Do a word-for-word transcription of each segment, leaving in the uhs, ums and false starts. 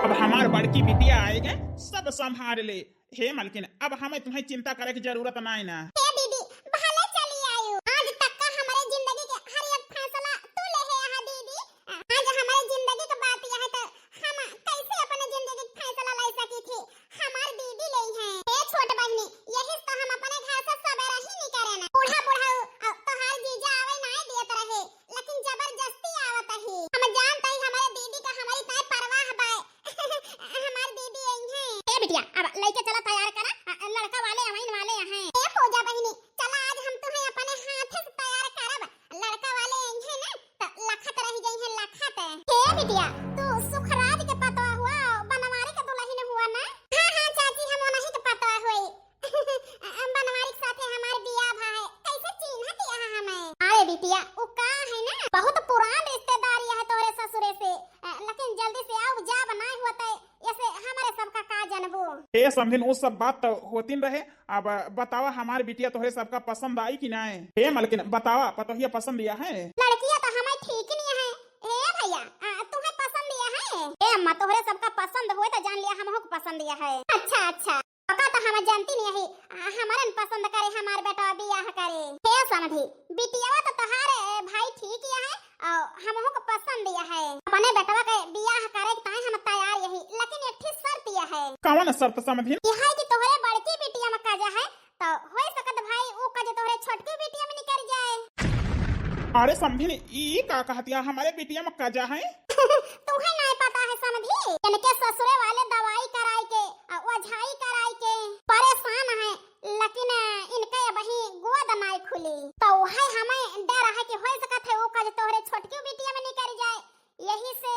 अब हमार बड़की बिटिया आएगे, सब संभाल ले। हे मलकिन, अब हमें तुम्हें चिंता करे की जरूरत नाई ना। हे दीदी, भले चली आयु। आज तक का हमरे जिंदगी के हर एक फैसला तू ले है यहाँ दीदी। आज हमरे जिंदगी के बात यह है तो हम कैसे अपने जिंदगी के फैसला ले सकी थी? हमार दीदी ले है। हे छोट बहनी, यही से तो हम अपने घर से सवेरा ही निकले ना। बूढ़ा बूढ़ा अ, तोहार जीजा आवे नाई दियत रहे, लेकिन जबरदस्ती आवत ही। हम जानत ही हमरे दीदी का हमारी ताई परवाह बाय। हमार दीदी आई हैं। ए बिटिया, अब लइके चला तैयार करा, अ, लड़का वाले अवइन वाले हैं। ए पूजा बहिनी, चला आज हम तुम्हें अपने हाथ से तैयार करब, लड़का वाले आई हैं ना, तो लखत रह गई हैं, लखत। हे बिटिया, तू सुखराज के पतवा हुआ, बनवारी के दुल्हन हुआ ना? हाँ, हाँ चाची, हम उन्हीं के पतवा हुई। बनवारी के साथे हमार बियाह भा है, कैसे चिन्हत यहाँ हमें? अरे बिटिया, उ का है ना, बहुत पुरान रिश्तेदारी है तोहरे ससुरे से, अ, लेकिन जल्दी से आओ, जा बनाए हुआ तय, ऐसे हमारे सबका का जानबू? हे समधिन, उ सब बात तो होतिन रहे। अब बतावा, हमार बिटिया तोहरे सबका पसंद आई कि नाय? हे मलकिन, बतावा, पतोहिया पसंद या है? लड़किया तो हमें ठीक नहीं है। हे भैया, अ, तुम्हें पसंद या है? ए अम्मा, तोहरे सबका पसंद होए तो जान लिया, हमहू को पसंद या है। अच्छा, अच्छा। पका तो हम जानती नहीं है, आ, हमरन पसंद करे, हमार बेटवा बियाह करे। हे समधी, बिटियावा तो तोहार, ए, भाई ठीक या है, और हमहू को पसंद या है। अपने बेटवा के बियाह करे के ताई हम तैयार यही, लेकिन एक ठे शर्त या है। कौन शर्त समधी? यह है कि तोहरे बड़की बिटिया में कजा है, तो हो सकत भाई ऊ कजा तोहरे छोटकी बिटिया में निकल जाए। अरे समधी, ई का कहतिया, हमारे बिटिया में कजा है? तुहे नहीं पता है समधी, इनके ससुरे वाले दवाई कराई के, आ, ओझाई कराई के परेशान है, लेकिन इनके अबही गोद नहीं खुली। तो वही हमें डर है कि हो सकत है वो कज तोहरे छोटकी बिटिया में निकल जाए। यही से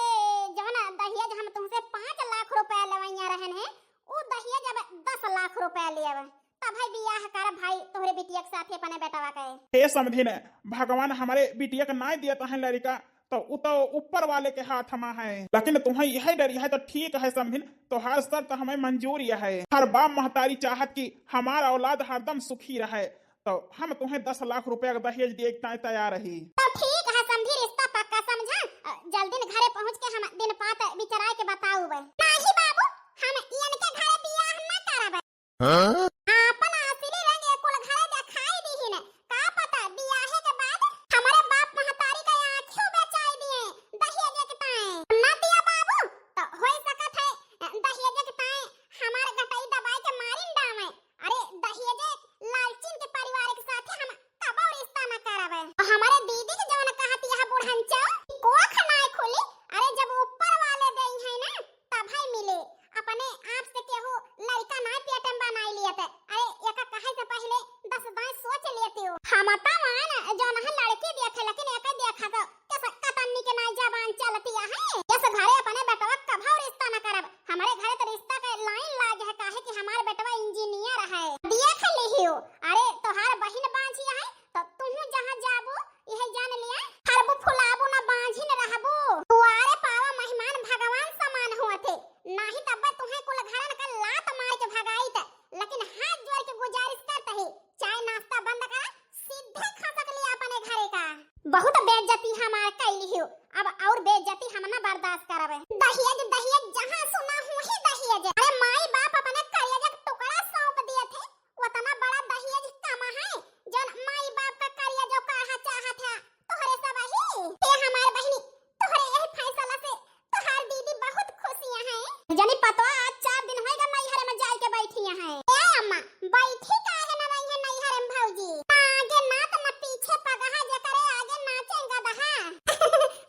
जौन दहेज हम तुमसे पाँच लाख रुपया लेवैया रहन है, उ दहेज अब दस लाख रुपया लेब। तब है बियाह कर भाई तोहरे बिटिया के साथे अपने बेटवा के। हे समधिन, भगवान हमारे बिटिया के नाय दियत है लड़का, तो उ तो ऊपर वाले के हाथ में है। लेकिन तुम्हें यह डर है तो ठीक है समधिन, तोहार शर्त हमें मंजूर यह है। हर बाप महतारी चाहत कि हमार औलाद हरदम सुखी रहे, तो हम तुम्हें दस लाख रुपया के दहेज दिए के ताय तैयार रही। तो ठीक है समधी, रिश्ता पक्का समझा। अ, जल्दी न घरे पहुँच के हम दिन पात विचराए के बताउब। नाही बाबू, हम इनके घरे बियाह न करब। हाँ? आपन असली रंग कुल घरे देखाई दीहिन। का पता बियाहे के बाद हमरे बाप महतारी के आँखियों बेचाई दिए दहेज के ताए। ना दिया बाबू, तो होई सकत है, अ, दहेज के ताए हमार गटई दबाई के मारिन डावे। अरे दहेजे लालचिन के परिवार के साथे हम कबो रिश्ता न करब। और हमारे दीदी के जवन कहत यह बुढ़नचो कोख नाय खुली, अरे जब ऊपर वाले देई है ना, तब है मिले। अपने आप से केहू लड़का नाय पेट में बनाई लियत। अरे एका कहे से पहले दस बार सोच लेती हो। हम तो मान जौन है लड़की देखे, लेकिन एका देखा तो कस कतन्नी के नाई जबान चलती है। यस घरे अपने बेटवा कभो रिश्ता न करब। हमारे घरे तो रिश्ता के लाइन लाग है, काहे कि हमार बेटवा इंजीनियर है। देख लिहियो, अरे तोहार बहिन बाँझी है, तो तुहू जहाँ जाबू, यह जान लिया, फरबू फुलाबू ना बाँझी न रहबू। दुआरे पावा मेहमान भगवान समान हुआ थे, नाही तब तुहें कुल घरन का लात मार के भगाई त, लेकिन हाथ जोड़ के गुजारिश करत ही, चाय नाश्ता बंद करा, सीधे खसक लिया अपने घरे का। बहुत बेइज्जती हमार कैली हो, अब और बेइज्जती हम ना बर्दाश्त करबे। दहेज, दहेज, जहाँ सुना हूँ ही दहेज। अरे माई बाप अपने करेजा के टुकड़ा सौंप दिए थे, उतना बड़ा दहेज कमा है, जौन माई बाप का करेजा जो काढ़ा चाहत है, तोहरे सब ही। हे हमार बहिनी, तोहरे यही फैसला से तोहार दीदी बहुत खुशियां हैं। जनी पतवा आज चार दिन होएगा नैहर में जाए के बैठी हैं। ए अम्मा, बैठी काहे ना रही है नैहर में भौजी? ना आगे नात ना पीछे पगहा, जेकरे आगे नाचे गदहा।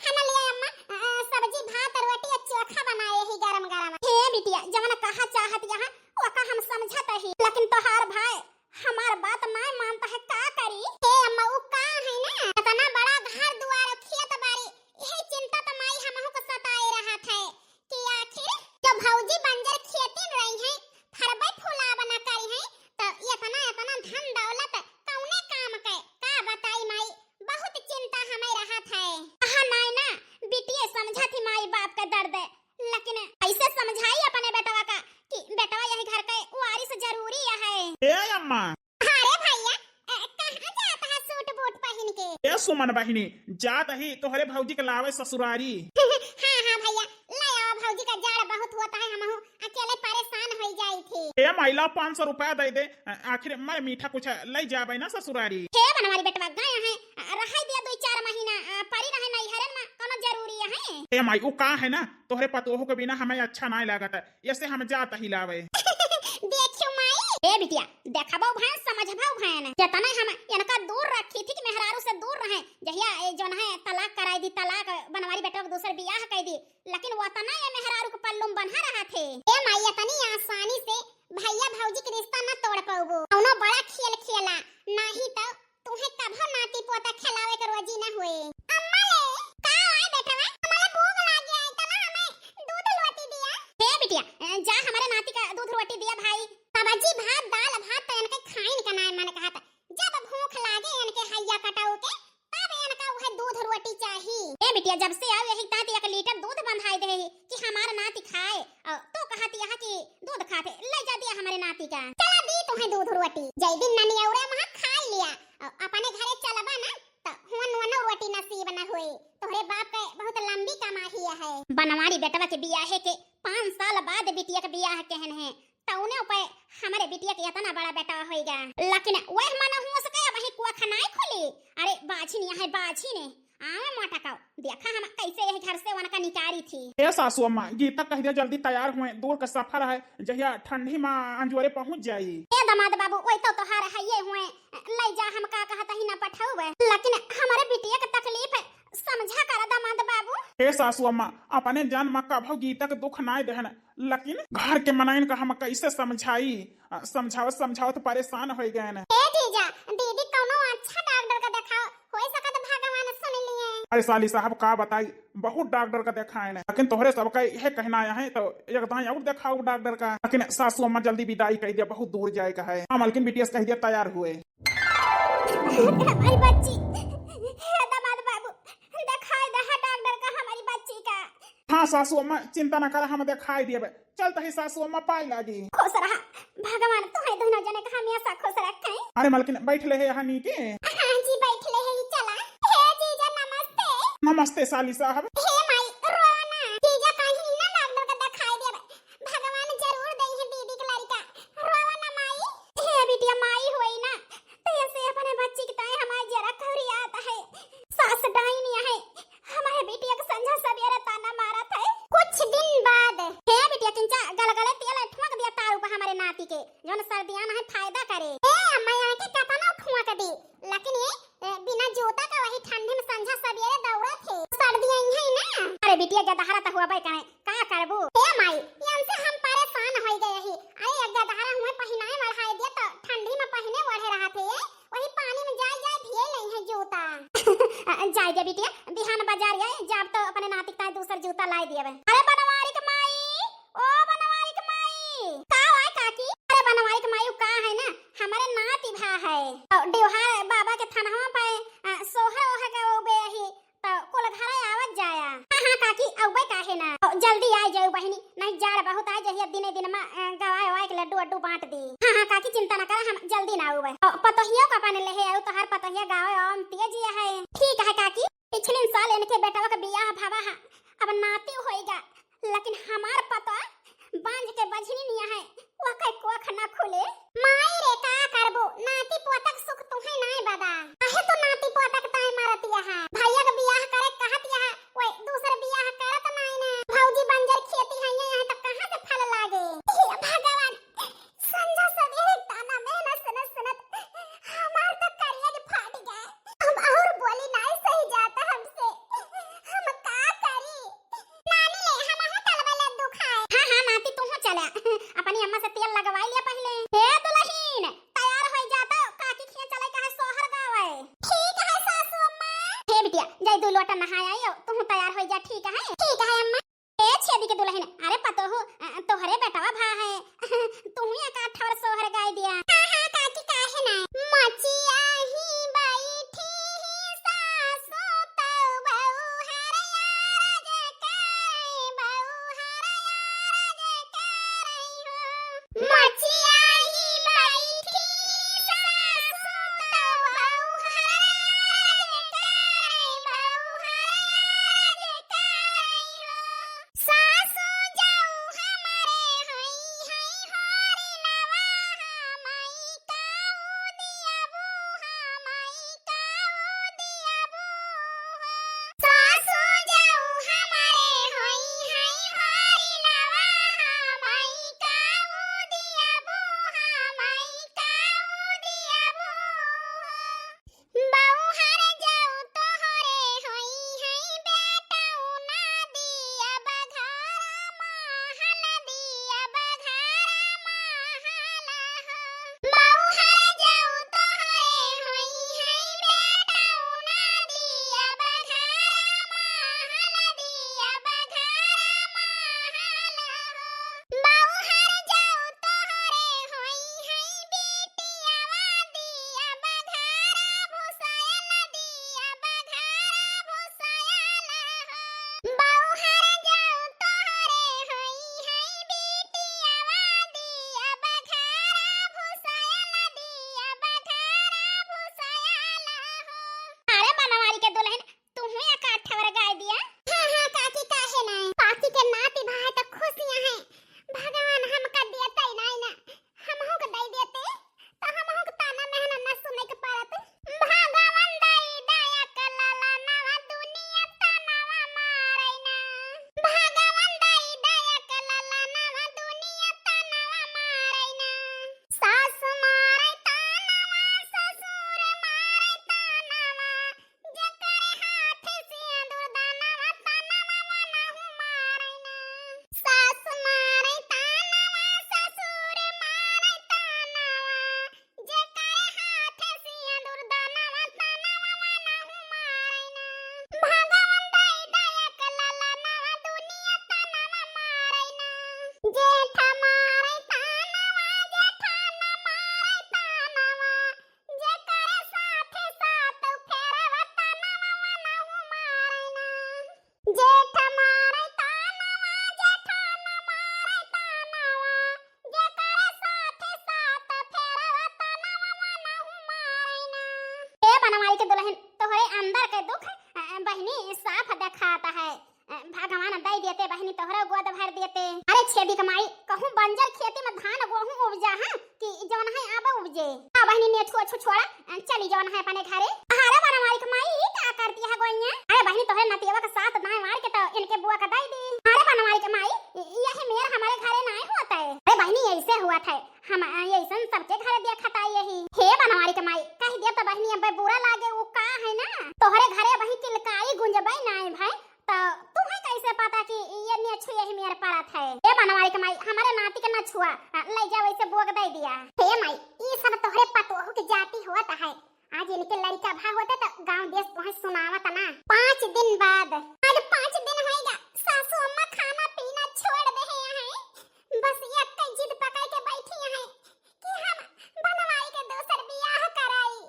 हन ले अम्मा, अ, सब्जी भात रोटी और चोखा बनाए ही गरम गरम। हे बिटिया, जवन कहा चाहत यहाँ, ओका हम समझत ही, लेकिन तोहार भाई हमार बात ना मानता है, का करी? हे अम्मा, उ का है ना, इतना बड़ा घर दुआर खेत बाड़ी, यही चिंता तो माई हमहू को सताए रहत है कि आखिर जो भौजी बंजर खेती में रही है, फरबे फुलाब ना करी है, तो इतना, इतना धन दौलत कौने काम के? का बताई माई, बहुत चिंता हमें रहत है। हाँ नाई ना, बिटिया समझत ही माई बाप का दर्द, लेकिन ऐसे समझाई अपने बेटवा का कि बेटवा यही घर के वारिस जरूरी है। ए अम्मा। अरे भैया, अ, कहाँ जात है सूट बूट पहन के? ए सुमन बहिनी, जात ही तोहरे भौजी के लावे ससुरारी। हाँ, हाँ भैया, ले आओ भौजी का जाड़ बहुत होता आइला पाँच सौ रुपया दइ दे, आखिर मैं मीठा कुछ लइ जाबइ ना ससुरारी। हे बनवारी बेटवा, गए हैं, रहाई दिया दुइ चार महीना, परी रहे नैहरन मा, कौनो जरूरी है? ए माई, उ का है ना, तोहरे पतोहू के बिना हमें अच्छा नाहीं लागत है, एसे हम जात ही लावे। देखियो माई। ए बिटिया, देखबो भैन, समझबो भैन, जेतना हम इनका दूर रखी थी कि मेहरारू से दूर रहे, जहिया ए जौन है तलाक कराई दी, तलाक बनवारी बेटवा के दूसर बियाह कइ दी, लेकिन वतना ये मेहरारू के पल्लू में बन्हा रहत है। ए माई, इतनी आसानी से भैया भौजी के रिश्ता न तोड़ पउबो। कौनो बड़ा खेल खेला, नाहीं तो तुहे कभो नाती पोता खिलावे के रोजी न होए। अम्मा ले, का आए बेटवा? अम्मा ले भूख लागे है, तना हमें दूध रोटी दिया। हे बिटिया, जा हमरे नाती का दूध रोटी दिया भाई। बाबाजी भात, दाल भात तो इनके खाइन का नाय मन कहत। जब भूख लागे इनके हैया कटाऊ के, तब इनका वह दूध रोटी चाही। ए बिटिया, जब से आउ यही तात एक लीटर दूध बंधाई दे कि हमार नाती खाए, और तो कहत यहाँ कि दूध खाते, ले जा दिया हमरे नाती का। चला दी तुहे दूध रोटी, जय दिन ननी औरे वहाँ खा लिया, और अपने घरे चलबा ना, तो हुआ नुआ रोटी नसीब न होए। तोहरे बाप के बहुत लंबी कमाही है। बनवारी बेटवा के बियाहे के पाँच साल बाद बिटिया के बियाह कहन है, तउने उपाय हमरे बिटिया के इतना बड़ा बेटा होइगा। लेकिन वह मन हो सके, वही कोख नाय खुली। अरे बाझिन यहाँ है, बाझिन है। आवे मोटा काऊ, देखा हम कैसे यही घर से उनका निकारी थी। ए सासू अम्मा, गीता कह दिया जल्दी तैयार हुए, दूर का सफर है, जहिया ठंडी मा अंजोरे पहुँच जाई। ए दामाद बाबू, वही तो तोहार है ये हुए, ले जा, हम का कहत ही ना पठाऊ, लेकिन हमरे बिटिया के तकलीफ है, समझा कर दामाद बाबू। हे सासू अम्मा, अपने जान मा कभो गीता के दुख नाय देहन, लेकिन घर के मनइन का हम कैसे समझाई? अ, समझावत समझावत परेशान होइ गए न। ए जीजा, दीदी कौनो अच्छा डॉक्टर का देखाओ, हो सकत भगवान सुन लिए। अरे साली साहब का बताई, बहुत डॉक्टर का देखाए न, लेकिन तोहरे सबका यह कहना है तो एक दाई और देखाओ डॉक्टर का। लेकिन सासू अम्मा जल्दी विदाई कह दिया, बहुत दूर जाए का है। हाँ मलकिन, बिटिया से कह दिया तैयार हुए। हमारी बच्ची, हे दामाद बाबू, दिखाई दे है डॉक्टर का हमारी बच्ची का। हाँ सासू अम्मा, चिंता न करा, हम दिखाई देबे। चल तही सासू अम्मा पाई लागी। खुश रहा, भगवान तुम्हें दोनों जने का हमेशा खुश रखे। अरे मलकिन, बैठ ले है यहाँ नीचे। हाँ जी, बैठ ले है, चला। हे जीजा नमस्ते। नमस्ते साली साहब। हे माई, रो ना। जीजा कहीं ना डॉक्टर का दिखाई देबे। भगवान जरूर दे है दीदी के लड़का। रोवा ना माई। हे बिटिया, माई होई ना, तो ऐसे अपने बच्ची के ताई हमार जरा खौरियात है। सास डाइन है, हमारे बिटिया के संझा सबेरे ताना मारत है। कुछ दिन बाद। हे बिटिया, किंचा गलगले तेल ठुमक दिया तारू पर हमारे नाती के, जौन सर्दियाँ में फायदा करे। ए अम्मा, यहाँ के कतना ठुमक दी, लेकिन ये ए, बिना जूता का वही ठंडी में संझा सबेरे दौड़त है। सर्दी आई है ना। अरे बिटिया, गदहरा त हुआ बे कहे, का करबू? हे माई, इनसे हम परेशान होई गए ही। अरे एक गदहरा हुए पहिनाए ओढ़ाए दिया तो ठंडी में पहिने ओढ़े रहा थे, वही पानी में जाए जाए भिए नहीं है जूता। जाए दे बिटिया, बिहान बाजार जाए, जब तो अपने नाती का दूसर जूता लाए दिए। अरे बनवारी के माई, ओ बनवारी के माई। का हुआ काकी? अरे बनवारी के माई, का है ना, हमारे नाती भा है। और देवहार बाबा के थनवा पे, अ, सोहर ओहर का वो बे ही, तो कुल घरे आवत जाया। हाँ, हाँ काकी, अउबे काहे ना। और जल्दी आ जाओ बहिनी, नहीं जाड़ बहुत आ जाइए, दिने दिन में, अ, गवाए वाए के लड्डू वड्डू बांट दी। हाँ, हाँ काकी, चिंता ना करा, हम जल्दी ना आउबे। और पतोहिया का पानी ले है, और तोहार पतोहिया गावे आवे में तेज है। ठीक है काकी। पिछले साल इनके बेटवा के बियाह भवा है, अब नाती होइगा, लेकिन हमार पतोह बांझ के बझनी निया है, वह कई कोख न खुले। माई रे का करबो, नाती पोतक सुख तुहे नाय बदा। काहे तो नाती पोतक ताय मारत यहा? भैया के बियाह करे कहत यहा, ओए दूसर बियाह करत नाय ने। भौजी बंजर खेती है, यहाँ तो कहाँ से फल लागे? हे भगवान, संझा सवेरे ताना मेहनत सुनत सुनत हमार तो करेज फाट गए। अब और बोली नाय सही जाता हमसे, हम का करी? नानी ले, हमहू चलबे लड्डू खाए। हाँ, हाँ, नाती, तू हो चला। अपनी अम्मा से तेल लगवाई लिया पहले। हे दुल्हन, तैयार हो जा तो काकी खिया चले कहे सोहर गावे। ठीक है सासू अम्मा। हे बिटिया, जाई दो लोटा नहाए आई, तू तैयार हो जा, ठीक है? ठीक है अम्मा। ए छेदी के दुल्हन, अरे पतोहू, अ, तोहरे बेटवा भा है, तू ही एक आठ ठवर सोहर गाय दिया। हाँ, हाँ, काकी, काहे ना? मचिया ही बैठी ही सासु तो बउहर यारज करई, बउहर यारज करई हो। मचिया ही बैठी ही सासु तो बउहर यारज करई, बउहर यारज करई हो। सासु जाऊ हमारे हई हई होरी नवा जेठ मारे तानवा, जेठान मारे तानवा, जेकरे साथे साथ फेरवा तनवा मनहु मारे ना। ए बनवारी के दुलहिन, तोहरे अंदर के दुख, अ, बहिनी साफ देखात है। अ, भगवान दइ देते बहिनी, तोहरे गोद भर देते। अरे छेदी के माई, कहूँ बंजर खेती में धान गोहूँ उपजा है कि जवन है अब उपजे। आ बहिनी नेठुआ छु छोड़ा, अ, चली जवन है अपने घरे। अरे बनवारी के माई, ई का करती है गोइया? अरे बहिनी, तोहरे नतियवा के साथ दाएं मार के तो इनके बुआ का दइ दी। अरे बनवारी के माई, इ-, यही मेर हमारे घरे नाहीं होत है। अरे बहिनी, ऐसे हुआ था, हम, अ, ऐसन सबके घरे देखत आई यही। हे बनवारी के माई, कह दे तो बहिनी, अब बुरा लागे, वो का है ना, तोहरे घरे वही किलकारी गुंजबे नाहीं भाई, तो तुम्हें कैसे पता कि ये नेछु यही मेर पड़त है? हे बनवारी के माई, हमारे नाती के ना छुआ, अ, ले जाओ, ऐसे बोक दे दिया। हे माई, ई सब तोहरे पतोहू के जाति होत है। आज इनके लड़का भा होते तो गांव देश तोहे सुनावत ना। पाँच दिन बाद, आज पाँच दिन होइगा, सासू अम्मा खाना पीना छोड़ दे हैं। बस एक जिद पकड़ के बैठी हैं कि हम बनवारी के दूसर बियाह कराई।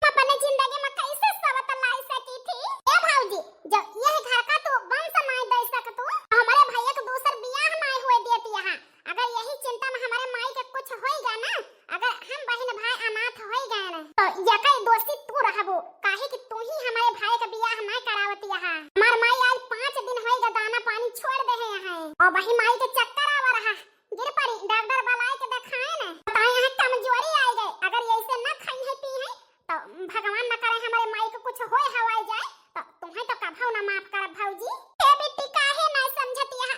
अपने जिंदगी में कैसे सवत लाई सकी थी? ए भौजी, जब यह घर का तू वंश नाई दे सकतू, तो हमारे भैया के दूसर बियाह नाई हुए देती यहाँ। अगर यही चिंता में हमारे माई के कुछ होइगा ना, अगर हम बहिन भाई अनाथ होइगा ना, तो यकई दोषी तू रहबू, काहे कि तू ही हमारे भाई के बियाह नाई करावती यहाँ। हमार माई आज पाँच दिन होइगा दाना पानी छोड़ दे है यहाँ। और वही माई के चक्कर आवा रहा, गिर पड़ी, डॉक्टर बुलाए के देखाए ना। बताए यहाँ कमजोरी आई गई, अगर ऐसे न खाई है पी है तो भगवान न करे हमारे माई को कुछ होए हवाई जाए तो तुम्हें तो कभऊ ना माफ करब भौजी। ए बेटी, काहे ना समझती है,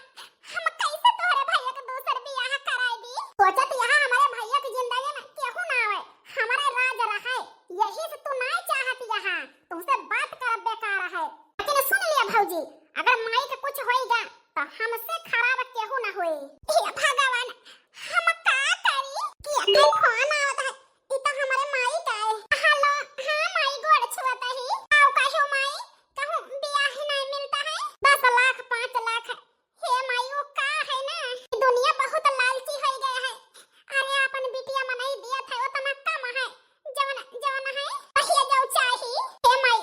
हम कैसे तोहरे भैया के दूसर बियाह कराए दी? सोचत यहाँ हमारे भैया की जिंदगी में केहू ना आवे, हमारे राज रहे, यही से तू ना चाहत यहाँ, तुमसे बात करब बेकार है। लेकिन सुन लिया भौजी, अगर माई के कुछ होइगा तो हमसे खराब केहू ना होई। हे भगवान, हम का करी कि एकर फोन आवत है। ई तो हमरे माई का है। हेलो, हाँ माई, गोड़ छुअत ही। आओ कहो माई, कहूँ बियाह नहीं मिलता है? दस लाख, पाँच लाख। हे माई, वो का है ना, ई दुनिया बहुत लालची हो गया है। अरे अपन बिटिया मनई दिया था, उतना कम है। जवन, जवन है, पहिए जाऊ चाही। हे माई,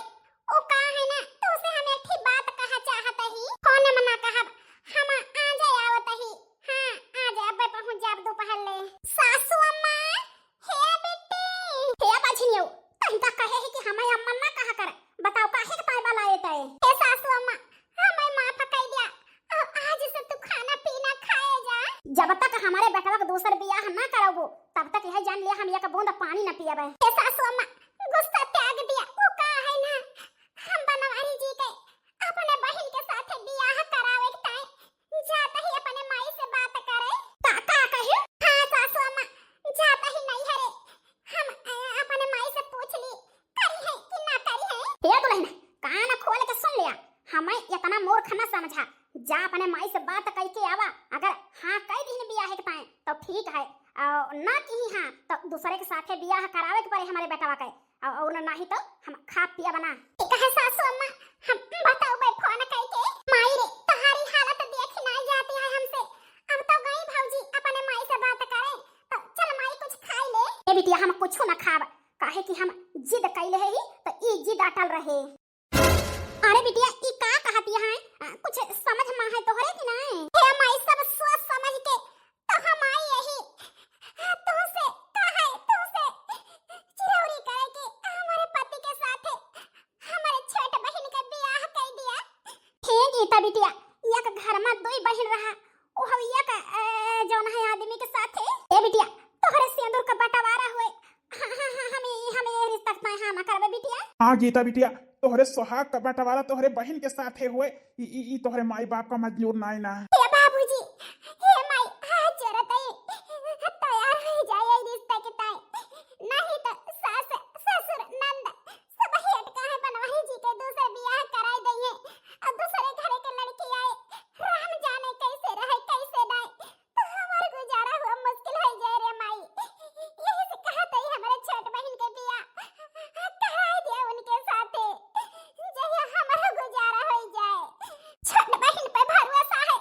ओ का है ना, तोसे हम एक ठे बात कहा चाहत ही। फोन में ना कहब, हम आ जाए आवत ही। हाँ, आ जाए, अब्बे पहुँच जाब दोपहर ले। सासू अम्मा, हे बिट्टी। हे बझनियो, तही का कहे है कि हमें अम्मा ना कहा कर। बताओ काहे के ताई बलाए तय? हे सासू अम्मा, हमें माफ कर दिया। अब आज से तू खाना पीना खाए जा। जब तक हमारे बेटवा के दूसर बियाह ना करबो, तब तक यह जान लिया हम एक बूंद पानी न पियबे। हे सासू अम्मा, गुस्सा त्याग दिया, वो का है ना, हम बनवारी जी के अपने बहिन के साथे बियाह करावे के ताई जात ही अपने माई से बात करे। का, का कहे? हाँ सासू अम्मा, जात ही नहीं हरे, हम, अ, अपने माई से पूछ ली, करी है कि ना करी है। हे दुल्हन, कान खोल के सुन लिया, हमें इतना मूर्ख न समझा। जा अपने माई से बात कई के आवा, अगर हाँ कई दिन बियाह के ताए तो ठीक है, और ना की हाँ तो दूसरे के साथे बियाह करावे के पड़े हमारे बेटवा के, और, और नहीं तो हम खा पिया बना। ठीक है सासू अम्मा, हम बताओ बे फोन कई के। माई रे, तुम्हारी हालत देखी नहीं जाती है हमसे। अब तो गई भौजी अपने माई से बात करे, तो चल माई कुछ खाई ले। ए बिटिया, हम कुछ ना खाब, काहे कि हम जिद कैले ही, तो ई जिद अटल रहे। अरे बिटिया, ई का कहती है? आ, कुछ समझ में है तोहरे कि नहीं? हे माई, सब सोच समझ के तो हम आई यही। आ, तुमसे का है, तुमसे चिरौरी करे कि हमारे पति के साथे हमारे छोट बहिन के बियाह कर दिया। हे गीता बिटिया, एक घर में दुई बहिन रहा, ओ हव एक, ए, जौन है आदमी के साथे। ए बिटिया, तोहरे सेंदूर का बंटवारा हुए, हाँ, हाँ, हाँ, हम ई, हम ई रिश्ता के ताई हाँ ना करबे बिटिया। हाँ गीता बिटिया, तोहरे सोहाग का बंटवारा तोहरे बहिन के साथे हुए, ई, ई, ई तोहरे माई बाप का मंजूर नाई ना। हे बाबूजी, हे माई, हाथ जोड़त हई, तैयार हो जाए ई रिश्ता के ताई, नहीं तो सास, ससुर, नंद सब हेट काहे बनवारी जी के दूसर बियाह कराई दइहे, और दूसरे घरे के लड़की आए, राम जाने कैसे रहे, कैसे नाई। तो हमार गुजारा हुआ मुश्किल हो जाए रे माई। यही से कहत हई हमारे छोट बहिन के बियाह कराई दिया उनके साथे, जहिया हमारा गुजारा हो जाए। छोट बहिन पे भरोसा है,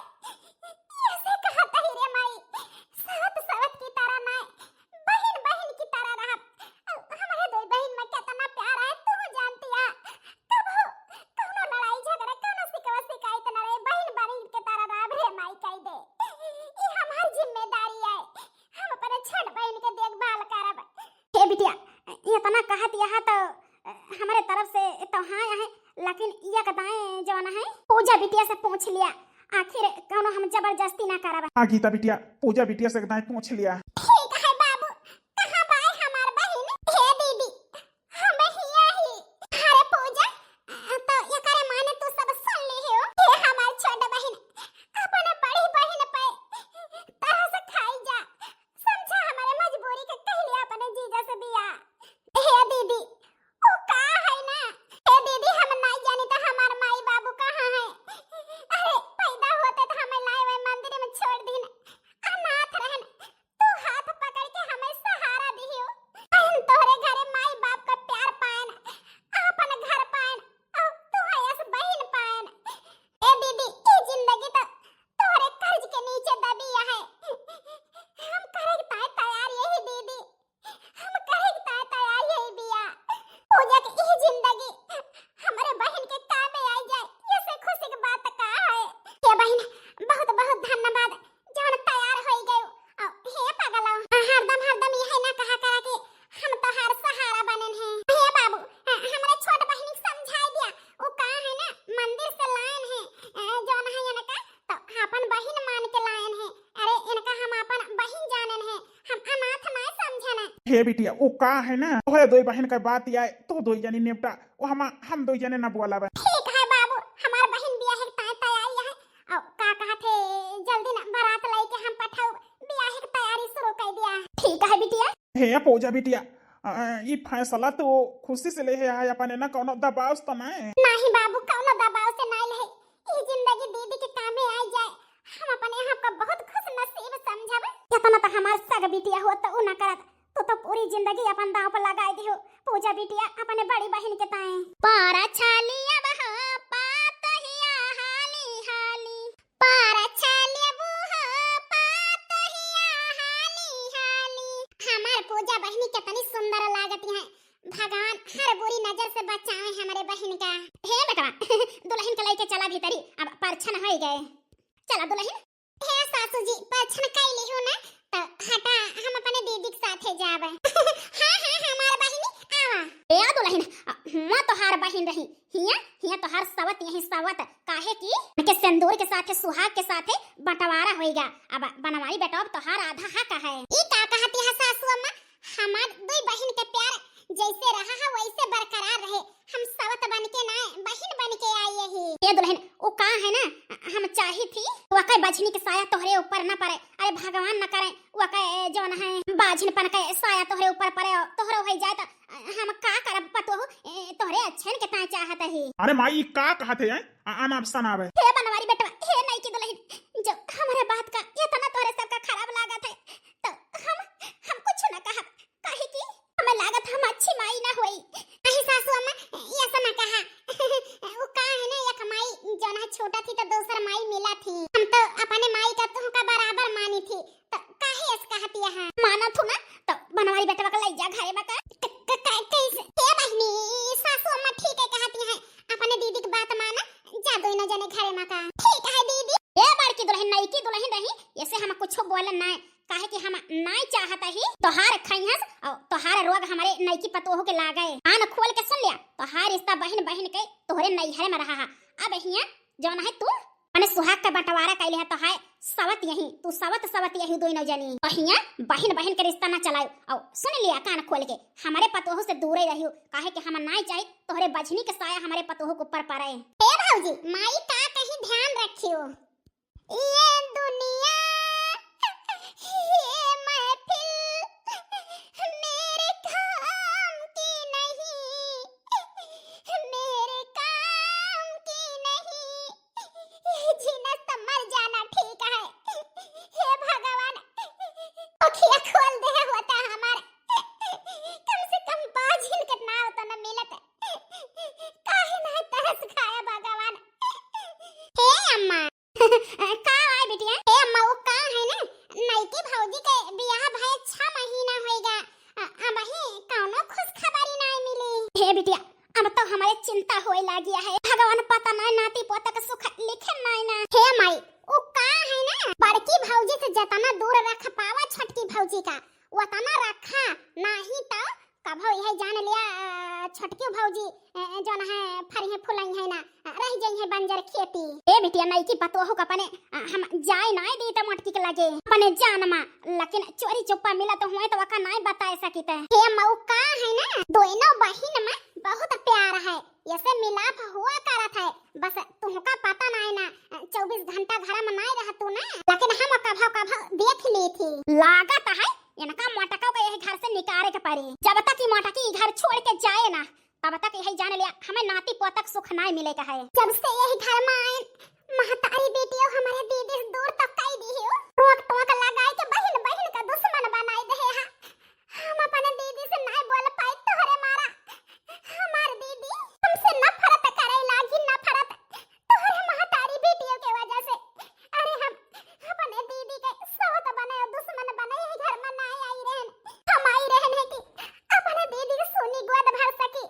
या, इतना कहत यहाँ तो हमरे तरफ से तो हाँ है, लेकिन या कदाएं जवन है पूजा बिटिया से पूछ लिया, आखिर कौनो हम जबरदस्ती ना करब। हाँ गीता बिटिया, पूजा बिटिया से कदाएं पूछ लिया। ठीक है बाबू, कहाँ बाय हमार बहिन? हे दीदी, हम हिया ही। अरे पूजा, तो एकरे माने तू सब सुन ली हो। हे हमार छोट बहिन, अपने बड़ी बहिन पे तरस खाई जा, समझा हमरे मजबूरी के, कहली अपने जीजा से बिया। हे दीदी, ओ का है ना? हे दीदी, हम नाई जानी तो हमार माई बाबू कहाँ है? अरे पैदा होते तो हमें लाए हुए मंदिर में छोड़ दीन, अनाथ रहन। तू हाथ पकड़ के हमें सहारा दिहियो। हम तोहरे घरे माई बाप का प्यार पाएन, आपन घर पाएन, और तू है अस बहिन पाएन। ए दीदी, ई जिंदगी तो तोहरे कर्ज के नीचे दबी है। हम करे के ताय तैयार यही दीदी, हम करे के ताय तैयार यही बिया। पूजा के ई जिंदगी हमरे बहिन के कामे आई जाए, ये से खुशी के बात का है? ए बहिन, बहुत बहुत धन्यवाद, जौन तैयार होई गयो। अ, हे पगला, हरदम, हरदम यही ना कहा करा कि हम तोहार सहारा बनन है। हे बाबू, अ, हमरे छोट बहिनी के समझाई दिया। वो का है ना, मंदिर से लायन है, अ, जौन है इनका, तो अपन बहिन मान के लायन है। अरे, इनका हम अपन बहिन जानन है, हम अनाथ ना समझन है। हे बिटिया, वो का है ना, तोहरे दोई बहिन का बात आए, तो दोई जनी निपटा, वो हम, हम दोई जने ना बोलाबे। ठीक है बाबू, हमार बहिन बियाहे के ताय तैयार है। और का कहत है, जल्दी ना बारात लेके हम पठाऊ, बियाहे के तैयारी शुरू कर दिया। ठीक है बिटिया। हे पूजा बिटिया, अ, ई फैसला तो खुशी से ले है, अपने ना कौनो दबाव तो ना है? नहीं बाबू, कौनो दबाव से नहीं ले। ई जिंदगी दीदी के कामे आई जाए, हम अपने आप का बहुत खुश नसीब समझब। इतना तो हमार सग बिटिया हो तो उ ना करत, तू तो पूरी जिंदगी अपन दांव पर लगाई दिहो। पूजा बिटिया अपने बड़ी बहिन के ताए। पारा छाली अब हो पातहिया हाली हाली, पारा छाली अब हो पातहिया हाली हाली। हमार पूजा बहिनी कितनी सुंदर लागत है, भगवान हर बुरी नजर से बचावे हमरे बहिन का। हे बेटवा, दुल्हन के लेके चला भीतरी, अब परछन होई गए। चला दुल्हन। हे सासू जी, परछन कई लिहू ना, तो हटा, हम अपने दीदी के साथे जाबे। हाँ, हाँ, हमार बहिनी, आवा। ए दुल्हन, अ, हुआ तोहार बहिन रही, हिया, हिया तोहार सवत यही सवत, काहे कि उनके सिंदूर के साथे, सुहाग के साथे बंटवारा होइगा। अब बनवारी बेटवा, अब तोहार आधा हक है। ई का कहती है सासू अम्मा? हमार दुई बहिन के प्यार जैसे रहा है वैसे बरकरार रहे। हम सवत बन के ना, बहिन बन के आई यही। ए दुल्हन, वो का है ना, हम चाही थी वकै बझनी के साया तोहरे ऊपर न पड़े। अरे भगवान न करे वकै जौन है बाझिनपन के साया तोहरे ऊपर पड़े और तोहरो हो जाए तो हम का करब पतोहू, ए, तोहरे अच्छन के ताय चाहत ही। अरे माई, ई का कहत है, हैं? आ, अनाप शनाप है। हे बनवारी बेटवा, हे नई की दुल्हन, जो हमारे बात का इतना तोहरे सबका खराब लागत है, तो हम, हम कुछ न कहब, काहे कि हमें लागत हम अच्छी माई ना होई। नहीं सासू अम्मा, ऐसा ना कहा। वो का है ना, एक माई जौन है छोटा थी तो दूसर माई मिला थी। हम तो अपने माई का तुमका बराबर मानी थी, तो काहे ऐस कहती है? माना थू ना, तो बनवारी बेटवा का लई जा घरे में का। क-, क-, क-, कैसे? हे बहिनी, सासू अम्मा ठीक है कहती है, अपने दीदी की बात माना, जा दोनों जने घरे में का। ठीक है दीदी। ए बड़की दुल्हन, नई की दुल्हन रही, ऐसे हम कुछ बोलन ना, काहे कि हम नाई चाहत ही तोहार खइहस और तोहार रोग हमरे नईकी पतोह के लागे। कान खोल के सुन लिया, तोहार रिश्ता बहिन बहिन के तोहरे नैहरे में रहा है। अब हिया जौन है तू मने सुहाग का बंटवारा कैले है, तो है सवत यही, तू सवत सवत यही दोनों जनी। तो हिया बहिन बहिन के रिश्ता ना चलायो। और सुन लिया कान खोल के, हमरे पतोह से दूरे रहियो, काहे कि हम नाई चाही तोहरे बझनी के साया हमरे पतोह के ऊपर पड़े। ए भौजी, माई का कहीं ध्यान रखियो। ये दुनिया, ये महफिल मेरे काम की नहीं, मेरे काम की नहीं। ये जीना तो मर जाना ठीक है। हे भगवान, अखिया खोल दे होता हमार, कम से कम बाझिन के नाव तो न मिलत। काहे ना तरस खाया भगवान। हे अम्मा, का आय बिटिया? हे अम्मा, वो का है ना, नईकी भौजी के बियाह भये छह महीना होइगा, अ-, अबही कौनो खुशखबरी नाय मिली। हे बिटिया, अब तो हमरे चिंता होए लागिया है। भगवान पता नाय नाती पोता के सुख लिखे नाय ना। हे माई, वो का है ना, बड़की भौजी से जतना दूर रख पावा छोटकी भौजी का, वतना रखा, नाही तो कभो यही जान लिया, अ, छोटकी भौजी, अ, जौन है फरिहे फुलइहे ना, अ, रहि जइहे बंजर खेती। ए बिटिया, नइकी पतोहू का अपने, अ, हम जाए नाहीं दीत मोटकी के लगे अपने जान मा, लेकिन चोरी चुप्पा मिलत हुए तो ओका नाहीं बताए सकित। हे मऊ, का है ना, दोनों बहिन मा बहुत प्यार है, ऐसे मिलाप हुआ करत है, बस तुहका पता नाहीं ना, चउबीस घंटा घर मा नाहीं रहतू ना, लेकिन हम कभो कभो देख ली थी। लागत है इनका मोटकऊ का यही घर से निकारे के पड़ी। जब तक ई मोटकी ई घर छोड़ के जाए ना, तब तक यही जान लिया हमें नाती पोतक सुख नाहीं मिले का है। जब से यही घर मा आए, महतारी बेटियों हमारे दीदी से दूर तक कई दी हो, टोक टोक लगाए के बहिन बहिन का दुश्मन बनाई दे है। हम अपने दीदी से नाहीं बोल पाई तोहरे मारा। हमार दीदी हमसे नफरत करे लागी, नफरत तोहरे महतारी बेटियों के वजह से। अरे हम अपने दीदी के सवत बने और दुश्मन बने यही घर मा नाहीं आई रहन। हम आई रहन है कि अपने दीदी के सुनी गोद भर सकी,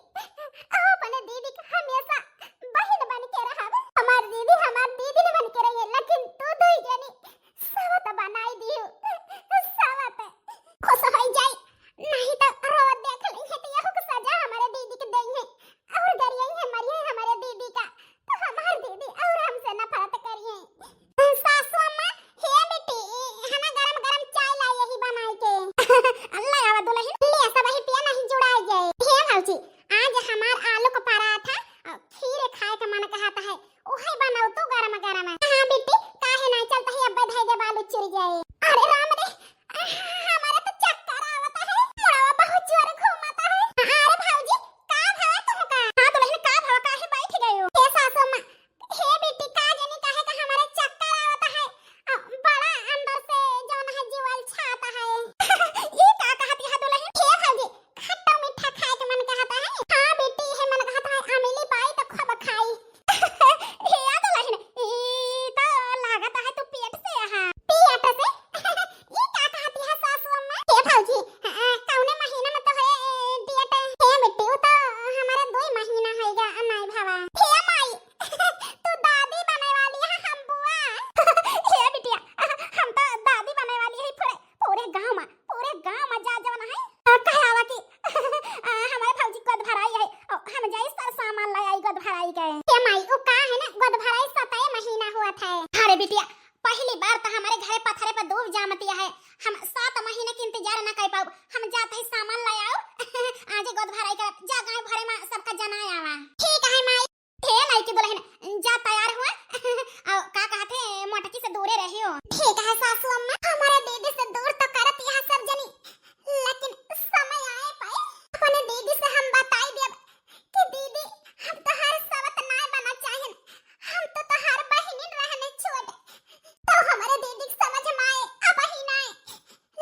और अपने दीदी के हमेशा बहिन बन के रहब। हमार दीदी हमार दीदी बन के रही, लेकिन तू दुई जनी सवत बनाई दियो, सवत। खुश होई जाई, नाहीं तो रोवत देख ली है तो यहू के सजा हमारे दीदी के देई है, और गरियाई है, मरिए हमारे दीदी का, तो हमार दीदी और हमसे नफरत करिए। सासू अम्मा, हे बेटी, है ना गरम गरम चाय लाई यही बनाई के। अल्लाह आवा दुलहिन, ले सब ही पिया नाहीं जुड़ाई जाए। हे भौजी, आज हमार आलू का पराठा और खीर खाए का मन कहत है, उहे बनाऊ तू गरम गरम। हाँ बेटी, काहे नाहीं, चलत ही अब्बे धई दे बालू चुर जाए। अरे राम रे, हमारे तो चक्कर आवत है, मुड़वा बहुत जोर घूमत है। अरे भौजी, का भवा तुमका? हाँ दुलहिन, का भवा, काहे बैठ गयो? हे सासू माँ, हे बेटी, का जानी काहे का हमारे चक्कर आवत है, अ, बड़ा अंदर से जौन है जीवल छाता है। ई का कहत है दुलहिन? हे भौजी, खट्टा मीठा खाए के मन कहत है। हाँ बेटी, हे मन कहत है अमिली पाई तो खूब खाई। हे दुलहिन, ई तो लागत है तू पेट से आहा। पेट से? ई का कहत है सासू अम्मा? हे भौजी, अ, कौने महीना मा तोहरे, अ, date? हे बेटी, उ तो हमारे दुई महीना होइगा, नाहीं भवा। हे माई, तू दादी बने वाली है हम बुआ। हे बिटिया, हम तो दादी बने वाली है पूरे, पूरे गाँव मा, पूरे गाँव मा जा जवन है, आ, कहे आवा कि आ, हमारे भौजी गोद भराई है, ओ, हम जाई सर सामान ले आई गोद भराई के। हे माई, उ का है ना, गोद भराई सतए महीना हुआ था। अरे बिटिया, पहली बार तो हमारे घरे पथरे पर दूब जामतिया है, हम सात महीने के इंतजार न कर पाऊ, हम जात ही सामान ले आओ। आज गोद भराई करब, जा गाँव भरे मा सबका जनाए आवा। ठीक है माई। हे लइकी दुलहिन, जा तैयार हुआ। और का कहत है, मोटकी से दूरे रहियो। ठीक है सासू अम्मा, हमारे दीदी से दूर तो करत यहाँ सब जनी, लेकिन समय आए पाए अपने दीदी से हम बताई देब कि दीदी, हम तोहार सवत नाय बना चाहिन, हम तो तोहार बहिनिन रहने छोट, तो हमारे दीदी के समझ में आए, अब ही नाय।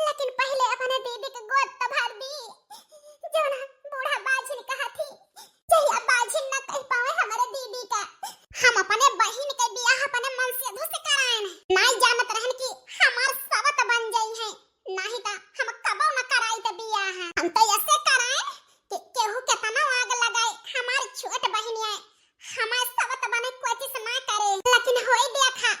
लेकिन पहले अपने दीदी के गोद तो भर दी, जौन बूढ़ा बाझिन कहत ही, जहिया बाझिन न कह पावे हमारे दीदी का। हम अपने बहिन के बियाह अपने मनसेधू से कराएन। नाय जानत रहन कि हमार सवत बन जाई है, नाहीं त हम कबो न कराई त बियाह। हम तो ऐसे कराएन कि केहू केतना आग लगाए, हमार छोट बहिन है, हमार सवत बने कोशिश ना करे, लेकिन होई देखा,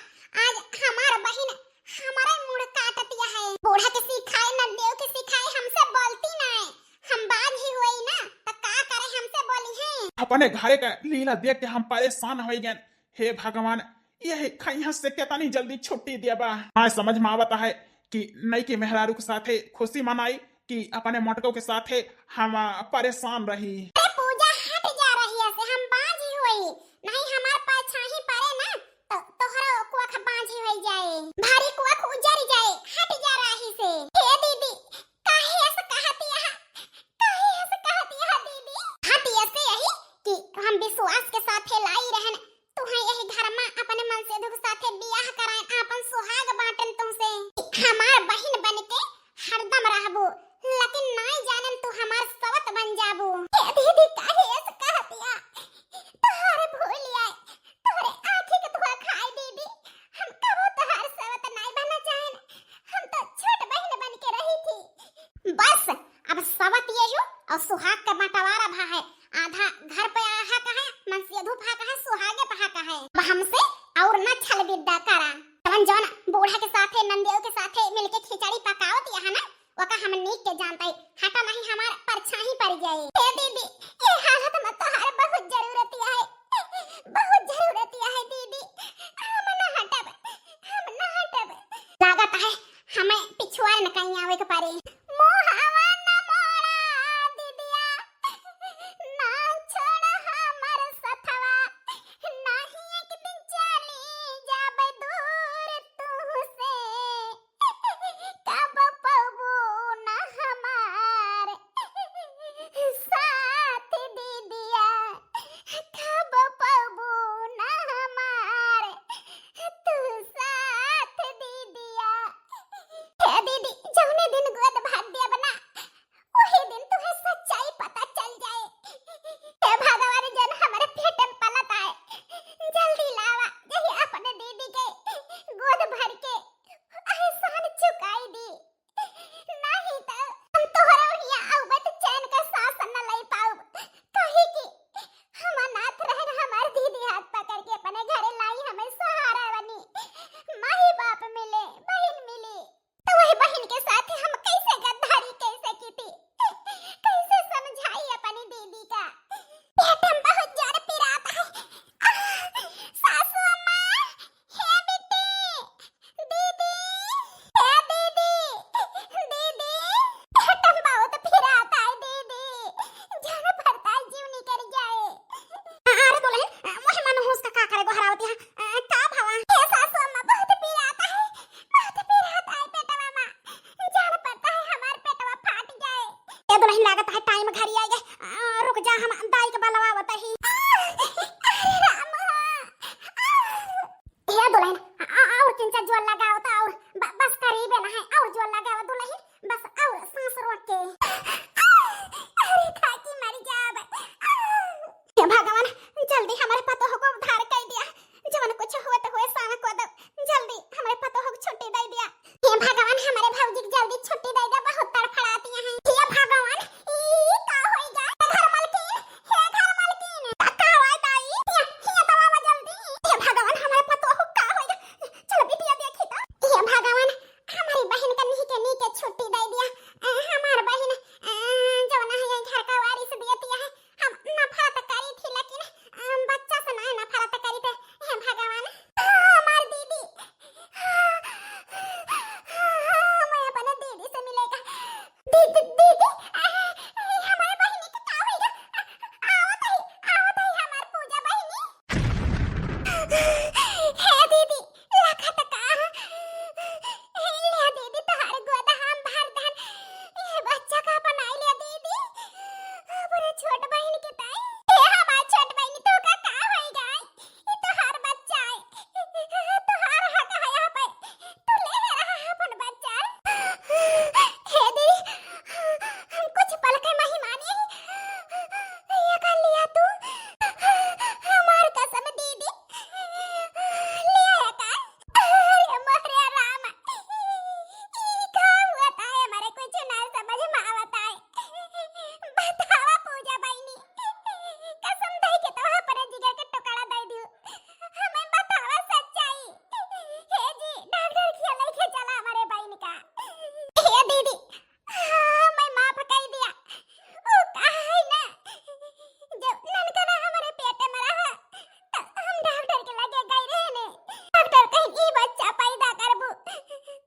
आज हमार बहिन हमारे मुड़ काटतिया है। बूढ़ा के सिखाए, नंदियो के सिखाए, हमसे बोलती नाय। हम बाझ ही होई ना, त का करे हमसे बोली है? अपने घरे का लीला देख के हम परेशान हो गए। हे भगवान, यही खैहस से केतनी जल्दी छुट्टी देबा। हाँ, समझ में आवत है कि नई के मेहरारू के साथे खुशी मनाई कि अपने मोटको के साथे हम, आ, परेशान रही। अरे पूजा, हट जा रही है से, हम बाझी होई, नहीं हमार परछाई पड़े ना, तो तोहरो कोख बाझी होई जाए, भारी कोख उजर जाए, हट जा रही से। हे दीदी, काहे ऐसे कहती है, काहे ऐसे कहती है दीदी? हट ऐसे यही कि हम विश्वास के साथे लाई रहन, तुहे यही घर में अपने मनसेधू के साथे बियाह कराएन, आपन सुहाग बांटन तुमसे। हमार बहिन बन के हरदम रहबू, लेकिन नाय जानन तू हमार सवत बन जाबू। हे दीदी, काहे ऐसे कहतिया? तोहरे भूल आए, तोहरे आँखी के धोखा खाए दीदी। हम कबो तोहार सवत नाय बनना चाहेन, हम तो छोट बहिन बन के रही थी। बस, अब सवत ये हो और सुहाग का बंटवारा भा है। आधा घर पे आहा कहे, मनसेधू पा कहे, सुहागे पा कहे। अब हमसे और ना छल विद्या करा। जवन जवन बूढ़ा के साथे, नंदियो के साथे मिलके खिचड़ी पकावत यहाँ ना, ओका हम नीक के जानत हई, हटा नहीं हमार परछाई पड़ जाई। ए दीदी, ए हालत में तोहार बहुत जरूरत है, बहुत जरूरत है दीदी, हम ना हटब, हम ना हटब। लागत है हमें पिछुआर न कहीं आवे के पड़े। मुहावा न मोड़ा दीदिया, ना छोड़ा हमर सथवा, नाही एक दिन चली जाबे दूर तुहसे। कब पौबू ना हमार साथ दीदिया, कब पौबू ना हमार तू साथ दीदिया। हे दीदी, जौने दिन गोद भर देब ना, वही दिन तुहे सच्चाई पता चल जाए। हे भगवान, जौन हमरे पेट में पलत आए, जल्दी लावा, यही अपने दीदी के गोद भर के एहसान चुकाई दी। नहीं तो हम तोहरे हिया आउबे तो चैन का सांस न ले पाउब, काहे कि हम अनाथ रहन, हमार दीदी हाथ पकड़ के अपने घरे लाई, हमें सहारा बनी, माई बाप मिले, बहिन मिली, तो वही बहिन के साथ हम कैसे गद्दारी कैसे की थी, कैसे समझाई अपनी दीदी का। पेट में बहुत जोर पिरात है। आह, सासू अम्मा, हे बिट्टी, दीदी, हे दीदी, दीदी, पेट में बहुत पिरात है दीदी, जान पड़ता है जीव निकल जाए। अरे दुलहिन, मोहे मनहूस का का करे गोहरावत यहाँ? अ, का भवा? हे सासू अम्मा, बहुत पिरात है, बहुत पिरात है पेटवा में। जान पड़ता है हमार पेटवा फाट जाए। ए दुलहिन, लागत है टाइम घरी आइ गए। अ, रुक जा, हम दाई के बलवावत ही। आ, अरे राम, आ। ए दुलहिन, अ, अ, और किंचा जोर लगाओ तो और ब-, बस करीबे ना है, और जोर लगाओ दुलहिन, बस और सांस रोक के। आ, अरे खा के मर जाब। आ। हे भगवान, जल्दी हमरे पतोह को उद्धार कर दिया। जवन कुछ हुए तो हुए, सारा को दो, जल्दी हमरे पतोह को छुट्टी दे दिया। हे भगवान, हमरे भौजी के जल्दी छुट्टी दे दे, बहुत तड़फड़ाती हैं। हे भगवान, ई का होई गए? हे घर मलकिन, हे घर मलकिन, का, का हुआ दाई? हिया, हिया तो आवा जल्दी। हे भगवान, हमरे पतोह को का होई गए? चल बिटिया देखी तो। हे भगवान, हमारी बहन का नीके नीके छुट्टी दे दिया। अ, हमार बहन, अ, जवन है ये घर का वारिस दियतिया है। हम नफरत करी थी, लेकिन, अ, बच्चा से नहीं नफरत करी थे। हे भगवान, अ, हमार दीदी, अ, अ, मैं अपने दीदी से मिलेगा। दीदी, दीदी, अ, अ, हमारे बहन के का होई गया? अ, आवत ही, आवत ही हमार पूजा बहिनी। हे दीदी, लखत का? ले दीदी, तोहार गोद हम भर दहन। ये बच्चा का बनाई ले दीदी, अपने छोट बहिन के ताई। ए हमार छोट बहिन, तो का, का होई गई? ये तोहार बच्चा है, तोहार हक है यहाँ पे, तू ले रहा है अपन बच्चा। हे दीदी, हम कुछ पल के मेहमानी, ये कर लिया तू, हमार कसम दीदी, ले आया का? अरे मोरे राम, ई का हुआ था? हमारे कुछ ना समझ में आवत है। बतावा पूजा बहिनी, कसम दे के तो अपने जिगर के टुकड़ा दे दियो। हमें बतावा सच्चाई। हे जी, डॉक्टर खिया लेके चला हमारे बहिन का। हे दीदी, हाँ, मैं माफ कर दिया। वो कहा है ना, जब ननकना हमारे पेट में रहा, तो हम डॉक्टर के लगे गए रहे ने। डॉक्टर कहीं ई बच्चा पैदा करबू,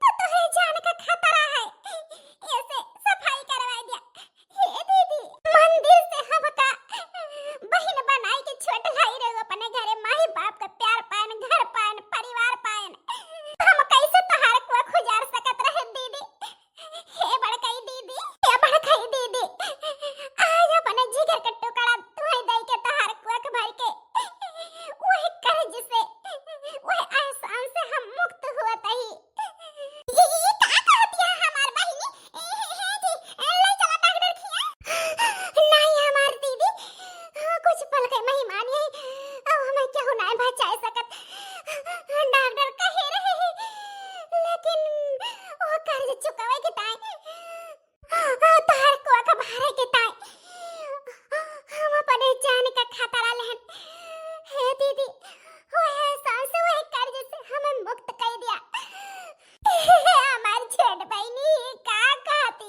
तो तोहरे जान का खतरा है, ऐसे सफाई करवा दिया। हे दीदी, मंदिर से हमका बहिन बनाई के छोट लाई रहो अपने घरे, माई बाप का प्यार पाएन, घर पाएन, परिवार पाएन। हम कैसे तोहार कोख उजाड़ सकत रहे दीदी? हे बड़कई दीदी, हे बड़कई दीदी, आज अपने जिगर के टुकड़ा तुहे दे के तोहार कोख भर के, वही कर्ज से, वही एहसान से हम मुक्त हुआ तही। ये, ये का कहत है हमार बहिनी? ए, हे, हे जी, ए, ले चला डॉक्टर खिया। नहीं हमार दीदी, कुछ पल के मेहमान है, अब हमें केहू नहीं बचाए सकत। डॉक्टर कहे रहे, लेकिन वो कर्ज चुकावे के ताई, तोहार कोख भरे के ताई, हम अपने जान का खतरा लेहन। हे दीदी, वो एहसास, वो कर्ज से हमें मुक्त कर दिया। हमार छोट बहिनी, का कहत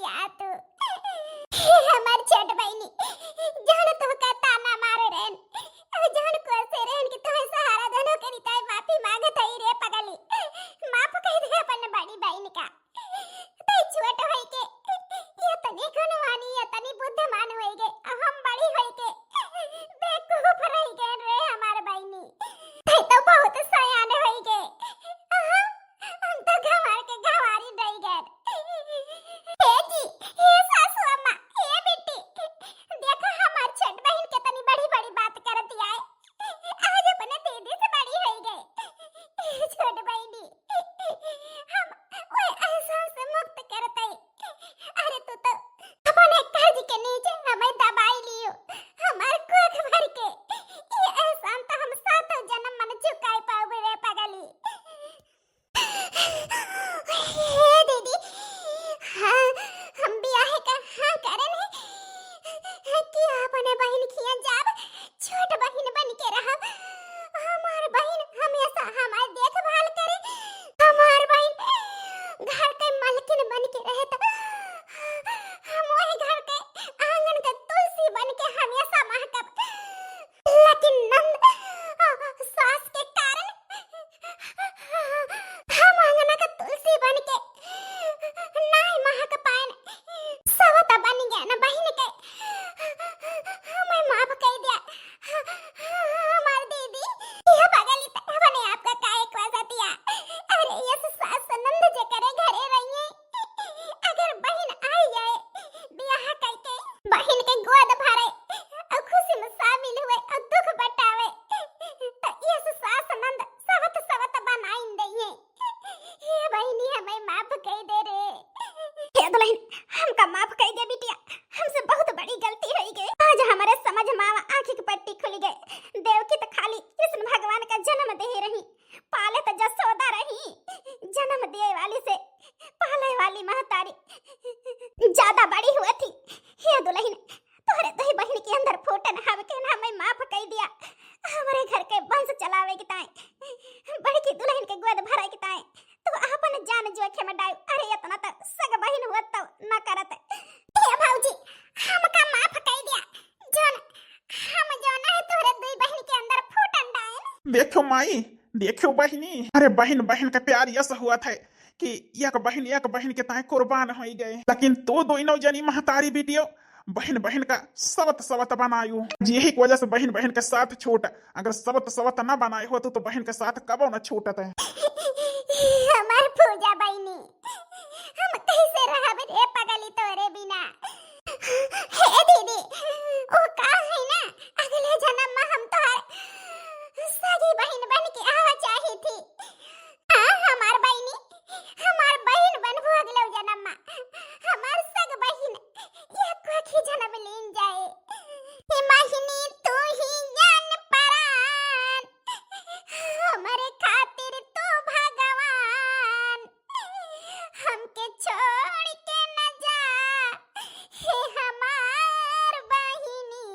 कि ताई, बड़की दुलहिन के गोद भरे कि ताई तू आपन जान जोखिम में डाल। अरे इतना तो सग बहिन हुआ तो न करत। हे भौजी, हमका माफ कइ दिया, जौन हम जौन है तोहरे दुई बहिन के अंदर फूटन डाइन। देखो माई, देखो बहिनी, अरे बहिन बहिन का प्यार यस हुआ था कि एक बहिन एक बहिन के ताई कुर्बान होइ गए, लेकिन तू दोनों जनी महतारी बिटियो बहिन बहिन का सवत सवत बनायू। यही की वजह से बहिन बहिन के साथ छूट, अगर सवत सवत ना बनाए होतू तो बहिन के साथ कबो न छूटत। हमार पूजा बहिनी, हम कैसे रहब रे पगली तोरे बिना? हे दीदी, ओ का है ना, अगले जन्म में हम तोहार सगी बहिन बन के आवा चाही थी। हाँ, हमार बहिनी, हमार बहिन बनबू अगले जन्म में, हमार सग बहिन, या कोखी जन्म लीन जाए। हे बहिनी, तू ही जान परान, हमरे खातिर तू भगवान, हमके छोड़ के न जा, हे हमार बहिनी।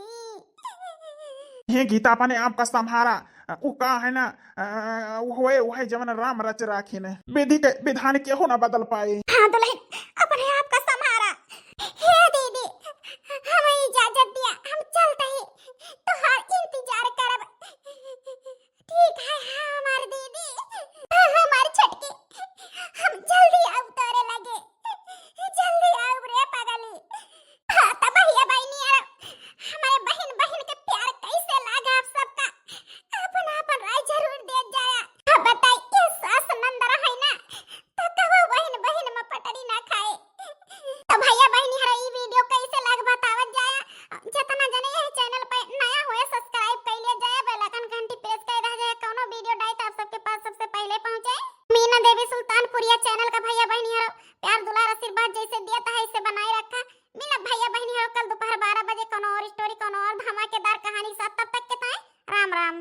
हे गीता, अपने आप का संभारा, उ का है ना, अ, उहे, उहे जवन राम रच राखिन। विधि के विधान केहू ना बदल पाए। हाँ दुलहिन, अपने आप का संभारा। हे दीदी, हम इजाजत दिया, हम चलत ही तोहार इंतजार करब। ठीक है हमार दीदी, हमार छोटकी, हम जल्दी आउब तोरे लगे, जल्दी आउब रे पगली। हाँ, त भैया बहिनी यार, हमरे बहिन बहिन के प्यार कैसे लागा आप सबका? आपन आपन राय जरूर देत जाया। अब बताई, ये सास नंद रहे ना, तो कबो बहिन बहिन में पटरी ना खाए। तो भैया बहिनी हरा ई video कैसे लाग बतावत जाया। जितना जने ये channel पे नया हुए subscribe कर लिया जाया, bell icon घंटी press कर रह जाया, कौनो video डाई तो आप सबके पास सबसे पहले पहुँचे। मीना देवी सुल्तानपुरिया channel का भैया बहिनी हरा प्यार दुलार आशीर्वाद जैसे दिया था ऐसे बनाए रखा। मिलब भैया बहिनी हो कल दोपहर बारह बजे कौनो और story, कौनो और धमाकेदार कहानी के साथ। तब तक के ताई राम राम।